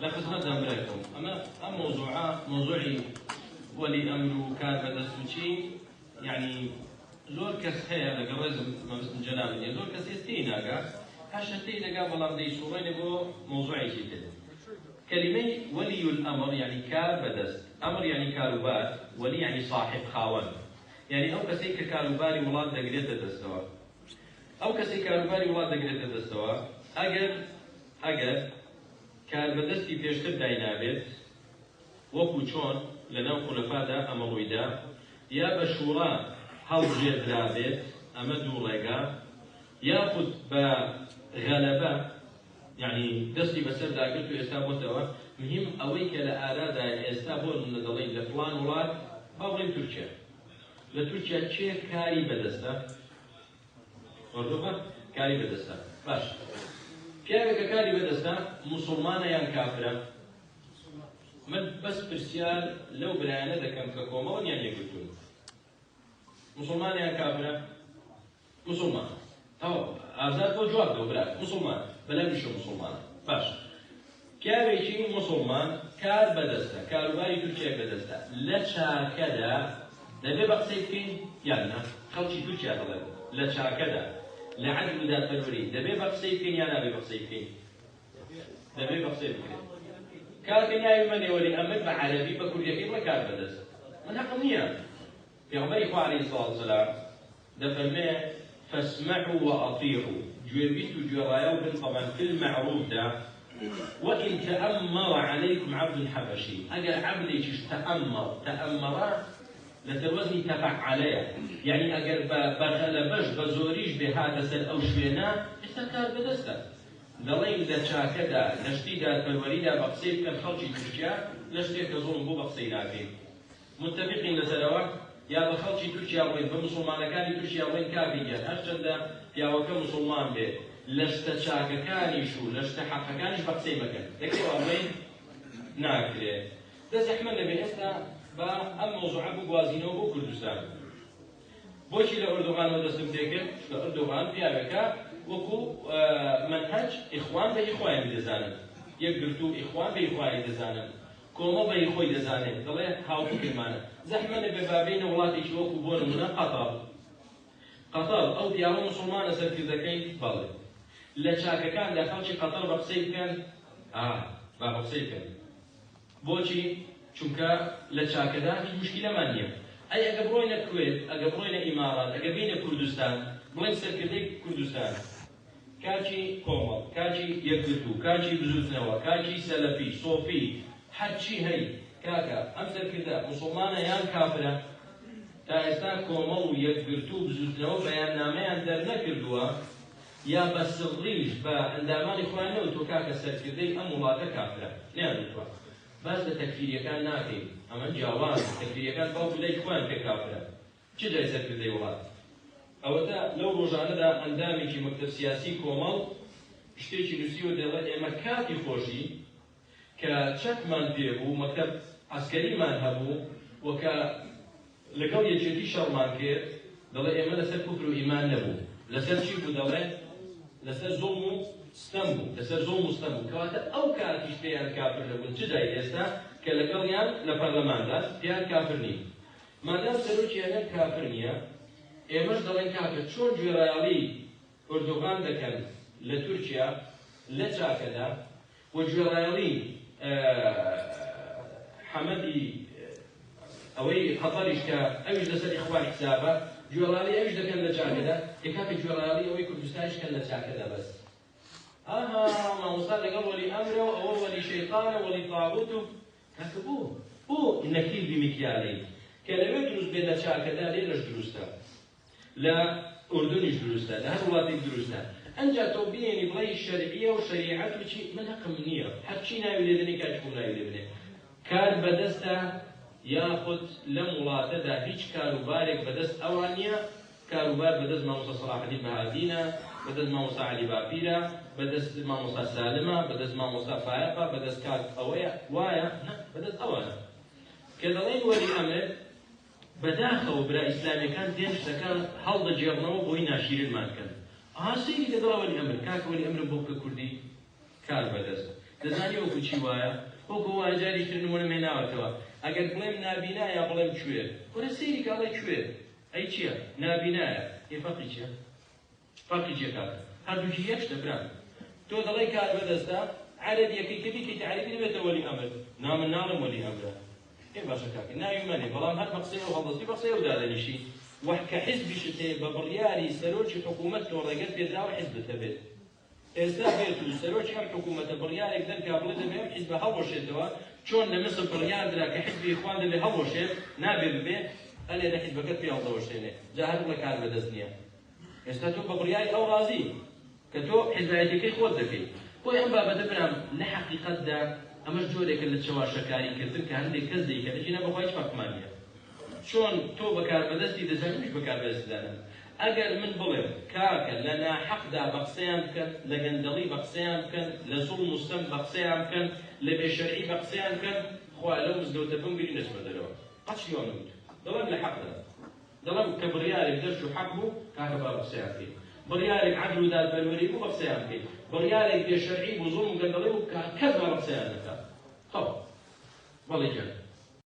لە خزمەتدام برای خۆم. ئەمە ئەم مەوزوعە مەوزوعی وەلی ئەمر و کار بەدەست و چی یعنی زۆر کەس هەیە لەگەڵ ڕێزم مەبەستم جەنابت نییە زۆر کەس هەیە تێی ناگا هەشە تێی دەگا بەڵام دەیسوڕێنێ بۆ مەوزوعێکی تر. کەلیمەی وەلی الامر یعنی کار بەدەست، ئەمر یعنی کاروبار، وەلی یعنی صاحب خاوەن، یعنی ئەو کەسەی کە کاروباری وڵات دەگرێتە دەستەوە. ئەو کەسەی کاروباری وڵات دەگرێتە دەستەوە ئەگەر ئەگەر کاربەدەستی پێشتر داینابێت وەکو چۆن لەناو خولەفادا ئەمە ڕوویدا یا بە شوڕا هەڵبژێردرابێت ئەمە دوو ڕێگا یاخود بە غەلەبە یعنی دەستی بەسەردا گرت و ئێستا بۆتەوە مهم ئەوەی کە لە ئارادایە ئێستا بۆ نمونە دەڵێین لە فڵان وڵات با بڵێین تورکیا لە تورکیا کێ کاری بەدەستە؟ ئۆردوغان کاری بەدەستە. باش پیاوێکە کاری بەدەستە موسڵمانە یان کافرە؟ من بەس پرسیار لەو برایانە دەکەم کە کۆمەڵن یان یەکگرتوون. موسڵمانە یان کافرە؟ موسڵمان. تەواو ئازاد بۆ جواب دەوە برا موسڵمان بەلای منیشەوە موسڵمانە. باش پیاوێکی موسڵمان کار بەدەستە کاروباری تورکیای بەدەستە لە چاکەدا دەبێ بە قسەی بکەین یان نا؟ خەڵکی تورکیا دەڵێن لە چاکەدا لە عەدل و دادپەروەری دەبێ بە قسەی بکەین یان نابێ بە قسەی بکەین؟ دەبێ بە قسەی بکرێت. کاکە ناوی مەنێ وەلی ئەمر بە عەرەبی بە کوردیەکەی بڵێ کار بەدەست من هەقم نییە. پێغەمبەری خوا علیە سڵات وسلام دەفەرمێ فاسمعوا وأطیعوا گوێبیست و گوێڕایەڵ بن طبعا فی المعروف دا وإن تأمر علیکم عبد حبشی ئەگەر عەبدێکیش تأمر تأمر لەسەر وەزنی تفعلەیە یعنی ئەگەر بە بەغەلەبەش بە زۆریش بێ هاتە سەر ئەو شوێنە ئێستا کار بەدەستە دەڵێین لە چاکەدا لە شتی دادپەروەریدا بە قسەی بکەن خەڵکی تورکیا لە شتێک کە زوڵم بوو بە قسەی ناکەین متفقین لەسەر ئەوە؟ یا بە خەڵکی تورکیا بڵێین، بە موسوڵمانەکانی تورکیا بڵێین کاکە گیان هەرچەندە پیاوەکە موسوڵمان بێ لە شتە چاکەکانیش و لە شتە حەقەکانیش بە قسەی مەکەن. دەکرێ وا بڵێین؟ ناکرێ. دە زەحمەت نەبێ ئێستا با ئەم مەوزوعە بگوازینەوە بۆ کوردستان. بۆچی لە ئۆردوغانەوە دەستم پێکرد؟ چونکە ئۆردوغان پیاوێکە وەکو مەنهەج ئیخوان بە هی خۆیانی دەزانن. یەکگرتوو ئیخوان بە هی خۆیانی دەزانن. کۆمەڵ بە هی خۆی دەزانێت، دەڵێ هاوفکرمانە. زەحمەت نەبێ با بێینە وڵاتێکی وەکو بۆ نموونە قەتەڕ. قەتەڕ، ئەو پیاوە موسوڵمانە سەرکردەکەی؟ بەڵێ. لە چاکەکاندا خەڵکی قەتەڕ بە قسەی بکەن؟ ئا، با بە قسەی بکەن. بۆچی؟ چونکە لە چاکەدا هیچ موشکیلەمان نییە. ئەی ئەگە بڕۆینە کوێت، ئەگە بڕۆینە ئیماڕات، ئەگە بێینە کوردستان، بڵێین سەرکردەی کوردستان، کاکی کۆمەڵ، کاکی یەکگرتوو، کاکی بزوتنەوە، کاکی سەلەفی، سۆفی، هەرچی هەی، کاکە ئەم سەرکردە موسوڵمانە یان کافرە؟ تا ئێستا کۆمەڵ و یەکگرتوو و بزوتنەوە بەیاننامەیان دەرنەکردووە یا بە سڕیش بە ئەندامانی خۆیان نەوتووە کاکە سەرکردەی ئەم وڵاتە کافرە، نەیانوتووە. باس لە تەکفیریەکان ناکەین، ئەمە جیاوازە، تەکفیریەکان باوک و دایکی خۆیان پێ کافرە. چ جای سەرکردەی وڵات؟ ئەوەتا لەو ڕۆژانەدا ئەندامێکی مەکتەب سیاسی کۆمەڵ شتێکی نووسیوە دەڵێ ئێمە کاتی خۆشی کە چەکمان پێ بوو مەکتەب عەسکەریمان هەبوو و کە لەگەڵ یەکێتی شەڕمان کرد دەڵێ ئێمە لەسەر کوفر و ئیمان نەبوو لەسەر چی بوو دەڵێ لەسەر زوڵم و ستەم بوو لەسەر زوڵم و ستەم بوو کەواتە ئەو کاتیش پێیان کافر نەبوون چ جای ئێستا کە لەگەڵیان لە پەرلەماندا پێیان کافر نین مادام سەرۆکی هەرێم کافر نیە ئێمەش دەڵێین کاکە چۆن گوێڕایەڵی ئۆردوغان دەکەن لە تورکیا لە چاکەدا و گوێڕایەڵی حەمەدی ئەوەی قەتەریش کە ئەویش لەسەر ئیخوان حسابە گوێڕایەڵی ئەویش دەکەن لە چاکەدا ئێ کاکە گوێڕایەڵی ئەوەی کوردستانیش کەن لە چاکەدا بەس ئاها مامۆستا لەگەڵ وەلی ئەمرە و ئەوە وەلی شەیتانە وەلی تاغوت و کاکە بۆ؟ بۆ نەکیل بمیکیالەین کە لەوێ دروست بێ لە چاکەدا لێرەش دروستە لە ئوردونیش دروستە لە هەر وڵاتێک دروستە ئەنجا تۆ بێنی بڵێی شەرعیە و شەریعەت و چی من هەقم نییە هەرچی ناوی لێ دەنێی کاکی خۆم ناوی لێ بنێ کار بەدەستە یاخود لەم وڵاتەدا هیچ کاروبارێک بەدەست ئەوان نییە کاروبار بەدەست مامۆستا سەڵاحەدین بەهادینە، بەدەست مامۆستا عەلی باپیرە، بەدەست مامۆستا سالمە، بەدەست مامۆستا فایەقە، بەدەست کاک ئەوەیە، وایە؟ نا، بەدەست ئەوانە. کە دەڵێین وەلی ئەمر، بەداخەوە برا ئیسلامیەکان دێن شتەکە هەڵدەگێڕنەوە بۆی ناشیرنمان کەن. ئەها سەیری کە دەڵێ وەلی ئەمر، کاکە وەلی ئەمرم بۆ بکە کوردی؟ کار بەدەست. دەزانی وەکو چی وایە؟ وەکو وایە جارێکی تر نموونەم هێناوەتەوە ئەگەر بڵێم نابینا یا بڵێم کوێر، کورە سەیری کە ئەڵێ کوێر ئەی چییە؟ نابینایە، ئێ فەرقی چییە؟ فەرقی چیە کاکە؟ هەردووکی یەک شتە برام. تۆ دەڵێی کاربەدەستە عەرەبیەکەی کە بیکەیتە عەرەبی دەبێتە وەلی ئەمر. نا من ناڵێم وەلی ئەمرە. ئێ باشە کاکە ناوی مەنێ بەڵام هەر بە قسەی ئەو هەڵدەستی بە قسەی ئەو دادەنیشی. وە کە حیزبیشت هەیە بە بڕیاری سەرۆکی حکوومەت تۆ ڕێگەت پێدراوە حیزبت هەبێت. ئێستا بێت و سەرۆکی ئەم حکوومەتە بڕیارێک دەرکا بڵێ دەبێ ئەم حیزبە هەڵوەشێتەوە، چۆن لە میسر بڕیار درا کە حیزبی ئیخوان دەبێ هەڵوەشێت، نابێ ببێ، ئەلێرە حیزبەکەت پێ هەڵدەوەشێنێ، جا هەر بڵێ کاربەدەست نییە. ئێستا تۆ بە بڕیاری ئەو ڕازی کە تۆ حیزبایەتیەکەی خۆت دەکەی. بۆیە ئەم بابەتە برام لە حەقیقەتدا ئەمەش جۆرێکە لە چەواشەکاری کردن کە هەندێک کەس دەیکەن، ئەگینا بەخوا هیچ فەرقمان نییە. چۆن تۆ بە کاربەدەستی دەزانی منیش بە کاربەدەستی دەزانم. ئەگەر من بڵێم کاکە لە ناحەقدا بە قسەیان بکەن، لە گەندەڵی بە قسەیان بکەن، لە زوڵم و ستەم بە قسەیان بکەن، لە بێ شەرعی بە قسەیان بکەن، خوایە لەو مزگەوتە بمگری نەچمە دەرەوە. قەت شتی وام نەگوتووە. دەڵێم لە حەقدا. دەڵێم کە بڕیارێک دەرچوو حەق بوو، کاکە با بە قسەیان بکەین. بڕیارێک عەدل و دادپەروەری بوو بە قسەیان بکەین. بڕیارێک بێ شەرعی بوو، زوڵم و گەندەڵی بوو، کەس با بە قسەیان نەکات. تەواو. بەڵێ گیان.